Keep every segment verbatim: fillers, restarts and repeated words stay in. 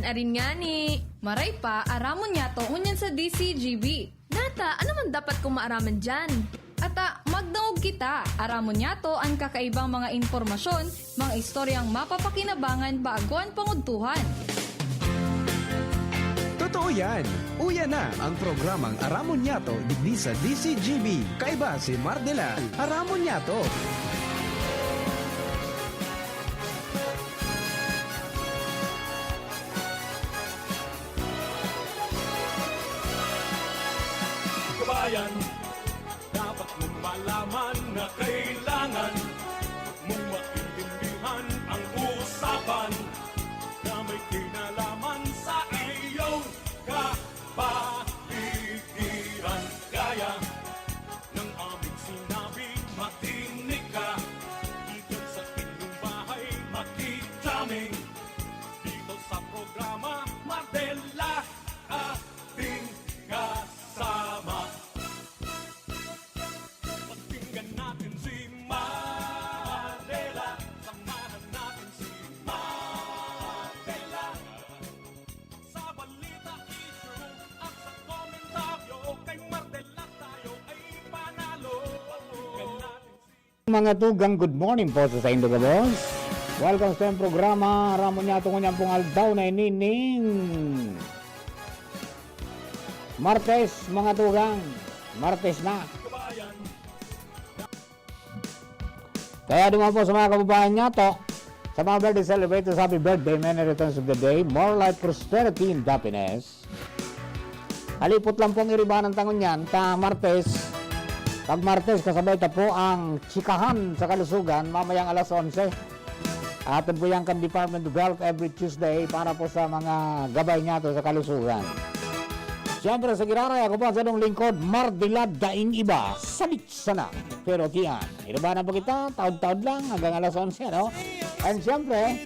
Arin ngani, maray pa, aramon niyato ngunyan sa D C G B. Nata, ano man dapat kong maaraman diyan? Ata, magdangog kita. Aramon niyato an kakaibang mga impormasyon, mga istoryang mapapakinabangan bago an pangudtuhan. Totoo yan! Uya na ang programang Aramon Niyato digdi sa D C G B. Kaiba si Mardela. Aramon Niyato! Kabayan, dapat mong malaman na kailangan mong maintindihan ang usapan na may kinalaman sa iyong kapaligiran. Kaya ng aming sinabi, makinig ka. Diyan sa inyong bahay, makijaming. Dito sa programa, Mardela, ating kasama. Pakinggan natin si Mardela. Samahan natin si Mardela. Sa balita, issue, at sa komentaryo, kay Mardela tayo ay panalo. Pakinggan natin si Mga tugang, good morning po sa saindo gabos. Welcome sa programa. Aramon niyato ngunyan pong aldaw na ini ning Martes, mga tugang. Martes na. Kaya duman po sa mga kababayan niyato, sa mga birthday celebrators, happy birthday, many returns of the day, more life, prosperity, and happiness. Halipot lang pong iribanan ta ngunyan, ta Martes. Pag Martes, kasabay ta po ang Chikahan sa Kalusugan, mamayang alas onse. Aton po yan kan Department of Health every Tuesday para po sa mga gabay niyato sa kalusugan. Siyempre, sa giraray, ako po ang sadong lingkod, Mardela, daing iba, salit sana. Pero tiyan, iribanan po kita, taod-taod lang, hanggang alas onse, no? And siyempre,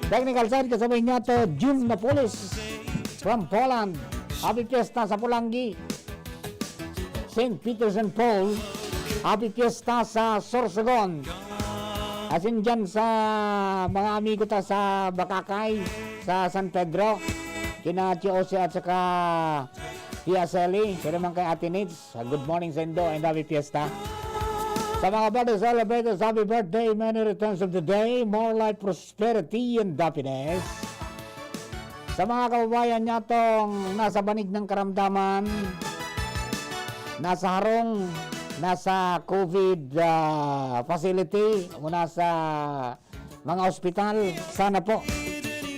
technical side, kasabay niyato, June Napoles from Poland. Happy Fiesta sa Polanggi, Saint Peter, Saint Paul. Happy Fiesta sa Sorsogon. Asin dyan sa mga amigo ta sa Bacacay, sa San Pedro, kina Tio Jose at saka Tia Selly, pero man kay Ate Nits, good morning saindo and happy fiesta. Sa mga birthday celebrators, happy birthday, many returns of the day, more life, prosperity, and happiness. Sa mga kababayan niyato nasa banig ng karamdaman, nasa harong, nasa COVID ah, facility, o nasa mga ospital, sana po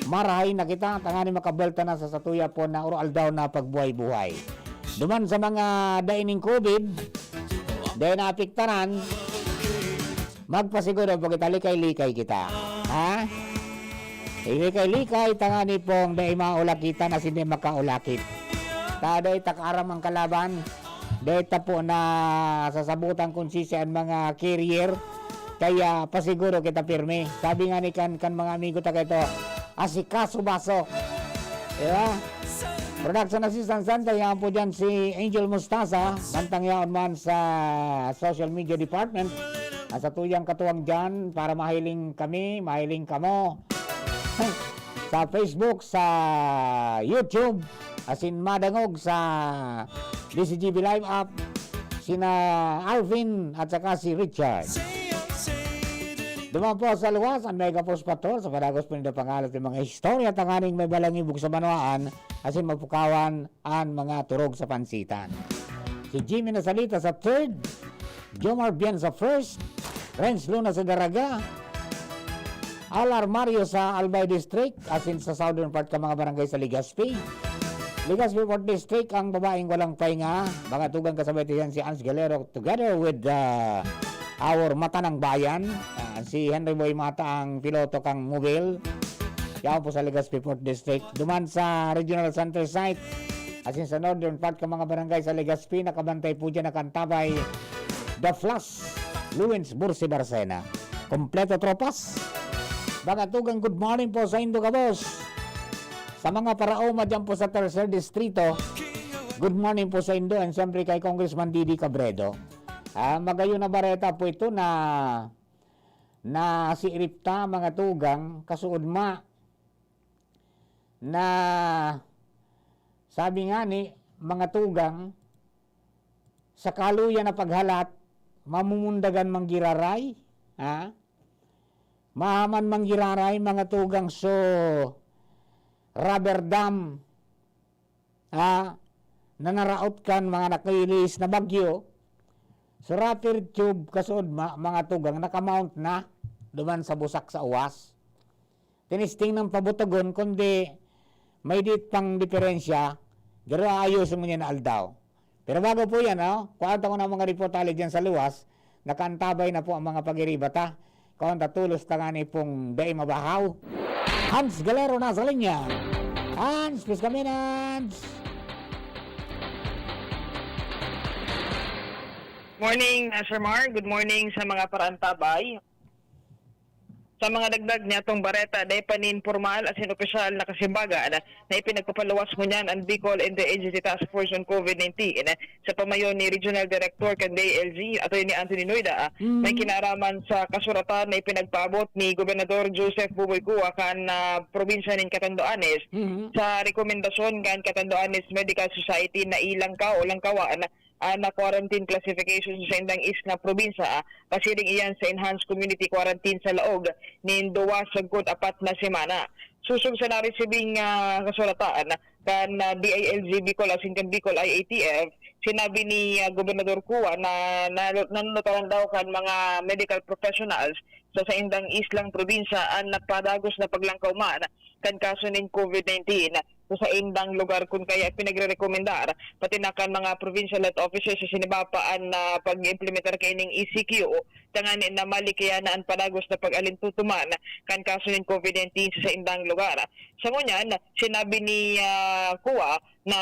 marahay na kita, tanganing makabuwelta na sa satuya po na oro-aldaw na pagbuhay-buhay. Duman sa mga dai ning COVID, dai naapektaran, magpasiguro po kita, likay-likay kita. Ha? Likay-likay, tangani pong dai maulakitan asin dai makaulakit. Ta dai ta kaaram ang kalaban, dai ta po nasasabotan kun sisay an mga carrier, kaya pasiguro kita pirmi. Sabi nga ni kan, kan mga amigo ta kaito, asikaso baso. Di ba? Production assistant center, yan po dyan si Angel Mustasa. Mantang yaon man sa social media department. Ang satuyang katuwang dyan, para mahiling kami, mahiling kamo. Sa Facebook, sa YouTube, asin madangog sa D C G B Live app, sina Alvin at saka si Richard. Duman po sa luwas, ang Mega Post Patrol, sa padagos po ninda pangalat yung mga istorya, tanganing may balangibog sa banwaan, asin mapukawan an mga turog sa pansitan. Si Jimmy Nasalita sa third, Jomar Bien sa first, Renz Luna sa Daraga, Al Armario sa Albay District, asin sa southern part ka mga barangay sa Legazpi. Legazpi Fourth District, ang babaeng walang pahinga, mga tugang kasabay ta yan si Ans Galero together with uh, our Mata ng Bayan, uh, si Henry Boy Mata ang piloto kang Mobil. Yaon po sa Legazpi Fourth District. Duman sa Regional Center Site, asin sa northern part ka mga barangay sa Legazpi, nakabantay po dyan, nakantabay, The Flash, Luwins Bursi Barcena. Kompleto, tropas. Mga tugang, good morning po sa indo gabos. Sa mga paraoma dyan po sa Tercer Distrito, good morning po sa indo, and siyempre kay Congressman Didi Cabredo. Ah, magayon na bareta po ito na na si Ripta, mga tugang, kasuod ma. na sabi nga ni mga tugang, sa kaluyan na paghalat, mamumundagan man giraray, ha? Mahaman man giraray, mga tugang, so rubber dam, ha? Na naraot kan mga nakilis na bagyo. So rubber tube, kasod, ma-, mga tugang, nakamount na duman sa busak sa uwas. Tinisting ng pabutogon, kundi may dit pang diferensya, garo aayuson ngunyan na aldaw. Pero bago po yan, oh, kuhaan ta ko ng mga report hali dyan sa luwas, nakaantabay na po ang mga pag-iriba ta. Kuhaan ta tulos ta ngani pong dai mabahaw. Hans Galero nasa linya. Hans, please come in, Hans. Morning, ah, Sir Mar. Good morning sa mga paraantabay. Sa mga dagdag niyatong bareta, dai pa nin pormal asin opisyal na kasimbagan na ipinagpapaluwas ngunyan an Bicol Interagency Task Force on COVID nineteen sa pamayo ni Regional Director kan D I L G, Attorney Anthony Noida, may kinaaraman sa kasuratan na ipinagpaabot ni Gobernador Joseph Boboy Cua kan, ah, probinsya nin Catanduanes sa rekomendasyon kan Catanduanes Medical Society na ilangkaw o langkawan an quarantine classification sa saindang isla probinsya, ah, pasiring iyan sa enhanced community quarantine sa laog nin duwa sagkod apat na semana. Sosog sa naresibing, ah, kasuratan kan, ah, D I L G Bicol asin kan Bicol I A T F, sinabi ni, ah, Gobernador Cua na, na nanunutaran daw kan mga medical professionals sa saindang islang probinsya an nagpadagos na paglangkaw man kan kaso nin COVID nineteen sa saindang lugar, kun kaya pinagrerekomendar pati na kan mga provincial health officers sa sinibapa an, ah, pag-implementar kaining E C Q, tanganing na malikaya na an padagos na pag-alintutuman kan kaso nin COVID nineteen sa saindang lugar. Sa ngunyan, sinabi ni, ah, Cua na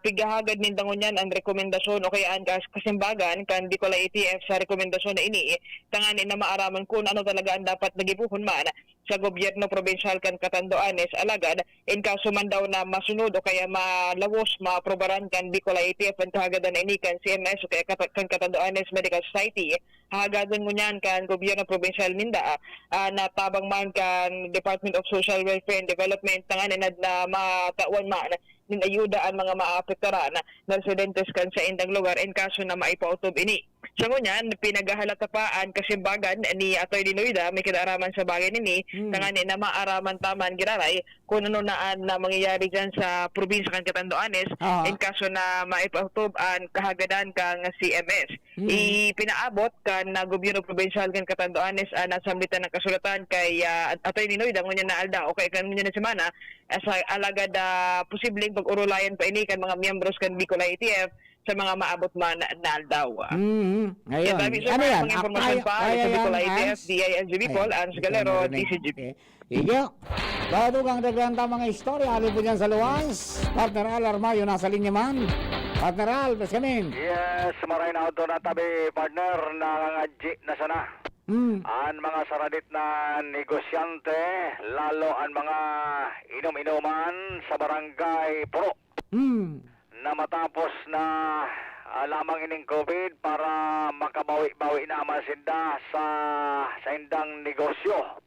pighahagad ninda ngunyan an rekomendasyon o kaya an kas-, kasimbagan kan Bicol I A T F sa rekomendasyon na ini, tanganing na maaraman kun ano talaga an dapat na gibohon man sa gobyerno probinsyal kan Catanduanes, alagad in kaso man daw na masunod o kaya malawos, maaprobaran kan Bicol I A T F an kahagadan na ini kan C M S o kaya kata-, kan Catanduanes Medical Society, hahagadon ngunyan kan gobyerno probinsyal ninda, ah, na tabang man kan Department of Social Welfare and Development tanganing na, na matawan man nin ayuda an mga maapektaran na residentes kan saindang lugar in kaso na maipautob ini. Sa ngunyan, pinaghahalata pa an kasimbagan ni Attorney Noida may kinaaraman sa bagay nini, tanganing na maaraman ta man giraray kun ano na an, na mangyayari diyan sa probinsya kan Catanduanes, in kaso na maipautob an kahagadan kan C M S. Ipinaabot kan, ah, gobyerno probinsyal kan Catanduanes an nasambitan na kasuratan kay, ah, Attorney Noida ngunyan na aldaw o kaya kan ngunyan na semana, ah, sa alagad, ah, posibleng pag-orolayan pa ini kan mga miyembros kan Bicol I A T F sa mga maabot man na aldaw. Mm, Kaya ayun. dami, sir, Ano mga yan? mga impormasyon Kaya, pa kaya sa Bicol yan, I A T F, Hans? D I L G Bicol, Ayan. Hans Galero, Ayan, D C G P. Sige. Bago ang dagdagan ta mga istorya, hali po dyan sa luwas. Partner Al Armayo, nasa linya man. Partner Al, please come in. Yes, maray na auto na tabi, partner, nangangadji na sana. Hmm. An mga saradit na negosyante, lalo an mga inom-inoman sa Barangay Puro Hmm. na matapos na ah, lamang ining COVID para makabawi-bawi naman sinda sa saindang negosyo.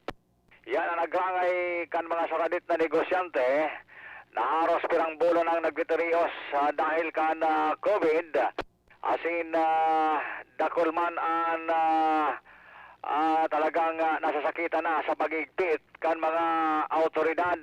Yan ang nagrangay kan mga saradit na negosyante na haros pirang bulan ang nagtitirios ah, dahil kan ah, COVID. Asin ah, dakul man an ah, ah, talagang ah, nasasakitan na sa paghigpit kan mga awtoridad.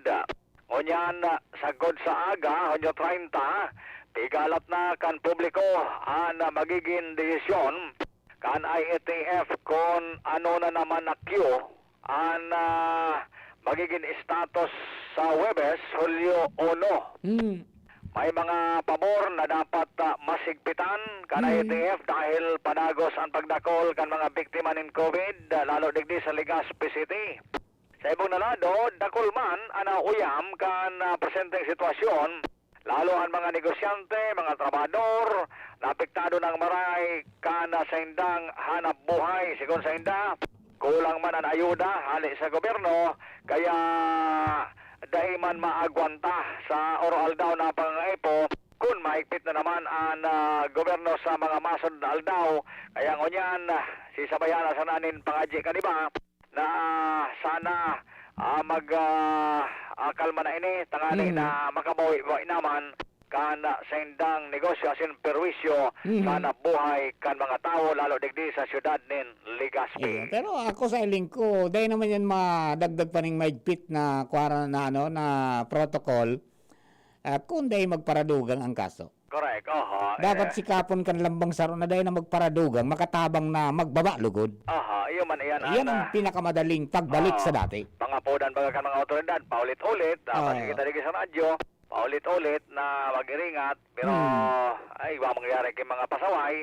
Ngunyan, sagkod sa aga, Hunyo treinta, pigalat na kan publiko an magigin desisyon kan I A T F kun ano na naman na cue an ah, magigin status sa Huwebes, Hulyo uno. Hmm. May mga pabor na dapat ah, masigpitan kan Mm. I A T F dahil padagos an pagdakol kan mga biktima nin COVID, ah, lalo digdi sa Legazpi City. Sa ibong na lado, dakul man an nauyam kan ah, presenteng sitwasyon, lalo an mga negosyante, mga trabahador, na apektado nang maray kan ah, saindang hanap buhay. Segun sainda, kulang man an ayuda hale sa gobyerno, kaya dai man maagwanta sa oro-aldaw na pangangaipo kun mahigpit na naman an ah, gobyerno sa mga masunod na aldaw. Kaya ngunyan, ah, sisabayan na sana nin pangadji kan iba na sana Ah, mag, ah, ah, kalma na ini, tangani Mhm. na makabawi-bawi naman kan saindang negosyo asin perwisyo Mhm. sa hanap buhay kan mga tawo, lalo digdi sa siyudad nin Legazpi. Iyo, pero ako sa hiling ko, dai naman yan madagdag pa ning mahigpit na kuwara na, ano, na protocol. At kung dai magparadugang ang kaso. Correct, oho, Dapat eh. sikapon kan lambang saro na dai na magparadugang, makatabang na magbaba lugod. Aha, iyo man iyan Iyan ang ang, ah, pinakamadaling pagbalik ah, sa dati. Pangapodan baga kan mga awtoridad, paulit-ulit, ah, Oo. maski kita digdi sa radyo, paulit-ulit na mag-iringat, pero, Hmm. ay, wa mangyari kay mga pasaway.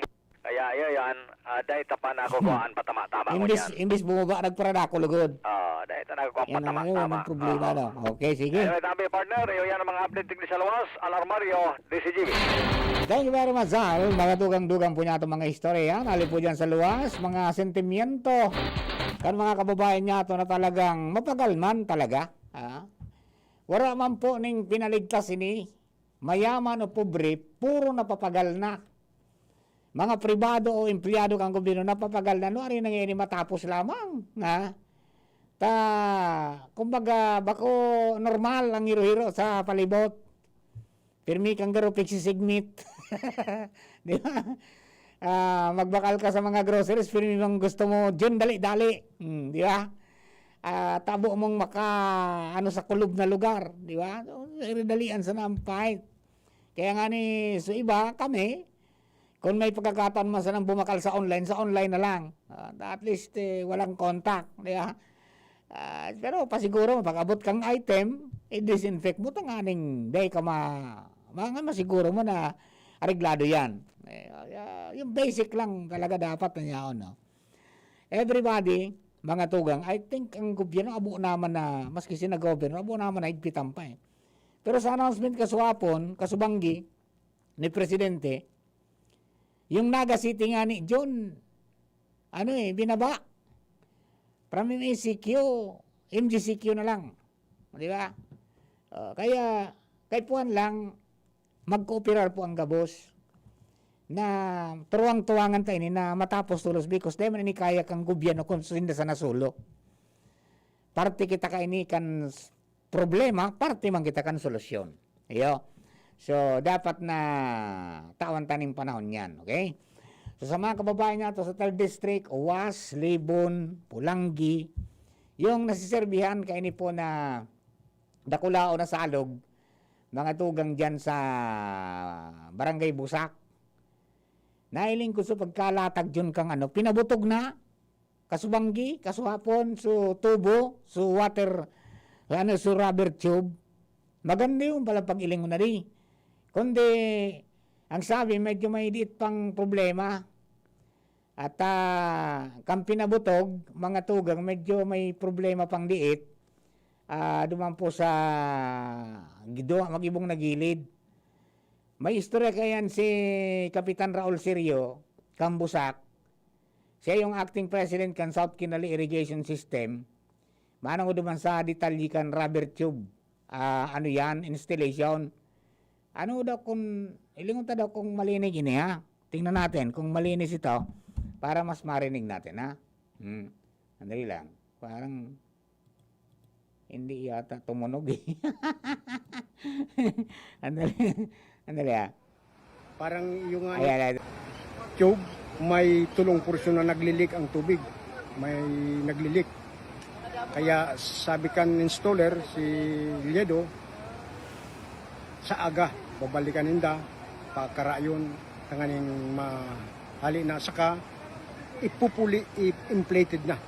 Kaya, iyo yan, ah, dai ta pa nakukuhaan patama-tama Imbis, ngunyan. imbis bumaba, nagparadako lugod. Ah, dai ta nakukuhaan Yan ang, patama-tama. yan ang problema, Oo. no? Okay, sige. Anyway, tabi, partner, iyo yan ang mga update digdi sa luwas. Alarmario, D C G B. Thank you very much, Zal. Mga dugang-dugang po niya itong mga istorya. Nali po dyan sa luwas, mga sentimiento kan mga kababayan niya ito na talagang mapagal man talaga. Ah? Wala man po ning pinaligtas ini. Mayaman o pobre, puro napapagal na. Mga pribado o empleyado kan gobyerno, napapagal na. Nuarin na nga ini matapos lamang, ha? Ta, kumbaga, bako normal ang hiro-hiro sa palibot. Pirmi kang garo pigsisigmit. Di ba? Ah, magbakal ka sa mga groceries, pirmi mong gusto mo, dyan, dali-dali. Hmm, di ba? Ah, tabo mong maka, ano, sa kulob na lugar, di ba? So, dalian sana ang fight. Kaya nga ni, so iba, kami, kung may pagkakataon man sanang bumakal sa online, sa online na lang. Ah, at least, eh, walang contact, di ba? Ah, pero pasiguro mo, pag-abot kang item, i-disinfect mo, tanganing dai ka ma-, mga masiguro mo na areglado yan. Eh, ah, yung basic lang talaga dapat na yaon, no? Everybody, mga tugang, I think ang gobyerno, abo naman na, maski sina gobyerno, abo naman na higpitan pa eh. Pero sa announcement kaswapon, kasubanggi, ni Presidente, yung Naga City nga ni John, ano eh, binaba. From M A C Q, M G C Q na lang. Di ba? Oh, kaya, kay puwan lang, magkooperar po ang gabos na turuwang-tuwangan ta ini na matapos tulos because dai man ini kaya kang gobyerno kung sinda sa nasulo. Parte kita kaini kan s-, problema, parte man kita kan solusyon. Iyo. So, dapat na tawan ta ning panahon yan, okay? So, sa mga kababayan nato sa Third District, Oas, Libon, Polangui, yung nasiserbihan kaini po na dakulaon na salog, mga tugang dyan sa Barangay Busak. Nahiling ko sa pagkalatag dyan kang ano, pinabutog na, kasubanggi, kasuhapon, so tubo, so water, ano, so rubber tube. Maganda yun pala pag-ilingon na di. Kundi, ang sabi, medyo may diit pang problema. At, ah, kan pinabutog, mga tugang, medyo may problema pang diit. Ah, duman po sa gido-, mag-ibong na gilid. May istorya kayan si Kapitan Raul Serio, kan Busak. Siya yung acting president kan South Kinali Irrigation System. Manong duman sa detalye kan rubber tube, ah, ano yan, installation. Ano daw kung, ilingon ta daw kung malinig ini, ha? Tingnan natin kung malinis ito para mas marinig natin, ha? Hmm. Sandali lang. Parang hindi yata tumunog, eh. Sandali. Sandali, ah. Parang yung, ah, Ayan, ayan. tube, may tulong porsyon na nagli-leak ang tubig. May nagli-leak. Kaya sabi kan installer, si Liedo, sa aga, babalikan ninda, pakarayon, tanganing mahali na saka, ipupuli, i-, inflated na.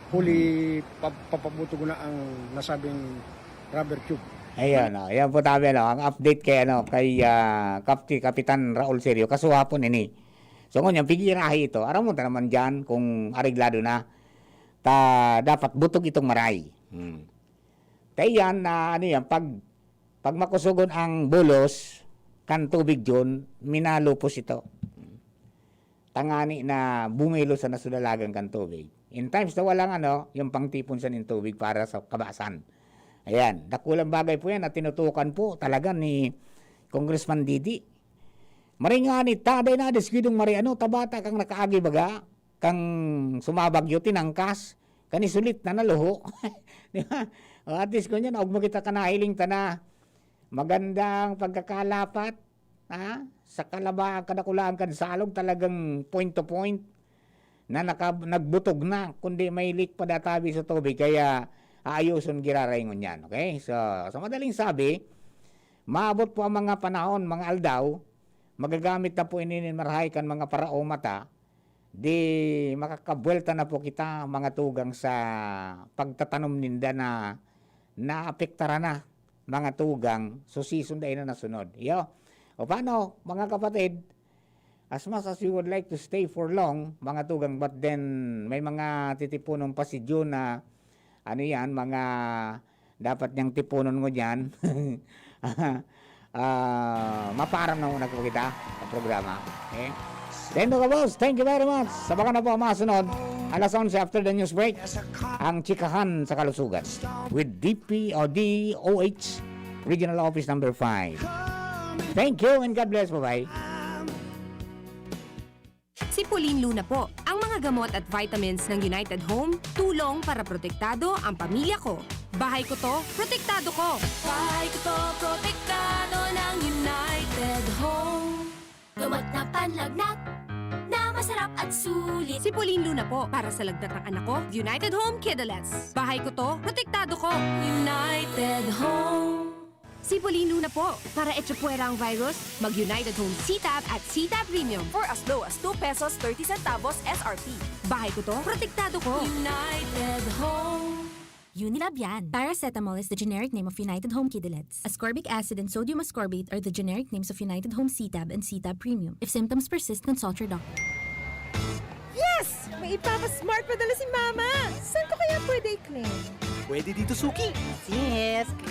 Huli, Hmm. pa-, papabutog na ang nasabing rubber tube. Ayun, oh. Yan po tabi, ano, ang update kay, ano, kay, ah, Kap-, Kapitan Raul Serio. Kasuhapon ini. So, ngunyan, pigirahi ito. Aram mo ta naman dyan kung areglado na. Ta, dapat butog itong maray. Hmm. Kaya yan, na, ano yan, pag, pag makusugon ang bulos, kan tubig dyan, minalupos ito. Tangani na bumilos sa nasudalagan kan tubig. In times na walang ano, yung pangtipon sa nin tubig para sa kabasan. Ayan, dakulang bagay po yan at tinutukan po talaga ni Congressman Didi. Maray nga ni, taday na, deskwidong maray, ano, tabata kang nakaagi baga, kang sumabagyo, tinangkas, Kan isulit na naluho. Di ba? O, at least, kunyan, og mo kita kanahiling ta na magandang pagkakalapat, ha? Sa kalaba, kadakulaan kan salog, talagang point to point na naka-, nagbutog na, kundi may leak pa databi sa tubig, kaya aayuson, giraraingon yan, okay? So, sa madaling sabi, maabot po ang mga panahon, mga aldaw, magagamit na po ini nin marahay kan mga parao mata, di makakabwelta na po kita, mga tugang, sa pagtatanom ninda na naapektaran na, mga tugang, so season dai na nasunod. Iyo. O paano, mga kapatid, as much as you would like to stay for long, mga tugang, but then may mga titipunon pa si June na, ano yan, mga dapat niyang tipunon mo dyan. Ah, maparam na muna po kita sa programa. Okay? Then, mga boss, thank you very much. Sa baka na po ang mga sunod, alas onse after the news break, ang Chikahan sa Kalusugan with D P o D O H Regional Office Number five. Thank you and God bless. Bye-bye. Sipulin Luna po, ang mga gamot at vitamins ng United Home, tulong para protektado ang pamilya ko. Bahay ko to, protektado ko. Bahay ko to, protektado ng United Home. Gamot na panlagnat, na masarap at sulit. Sipulin Luna po, para sa lagnat ng anak ko, United Home Kidalets. Bahay ko to, protektado ko. United Home. Sipulin Luna po, para echo puwera ang virus, mag United Home C-Tab at C-Tab Premium. For as low as two pesos thirty centavos S R P. Bahay ko to, protektado ko. United Home. Unilab yan. Paracetamol is the generic name of United Home Kidalets. Ascorbic acid and sodium ascorbate are the generic names of United Home C-Tab and C-Tab Premium. If symptoms persist, consult your doctor. Yes! May ipapa-smart padala si Mama! Saan ko kaya pwede i-claim? Pwede dito, Suki. Yes,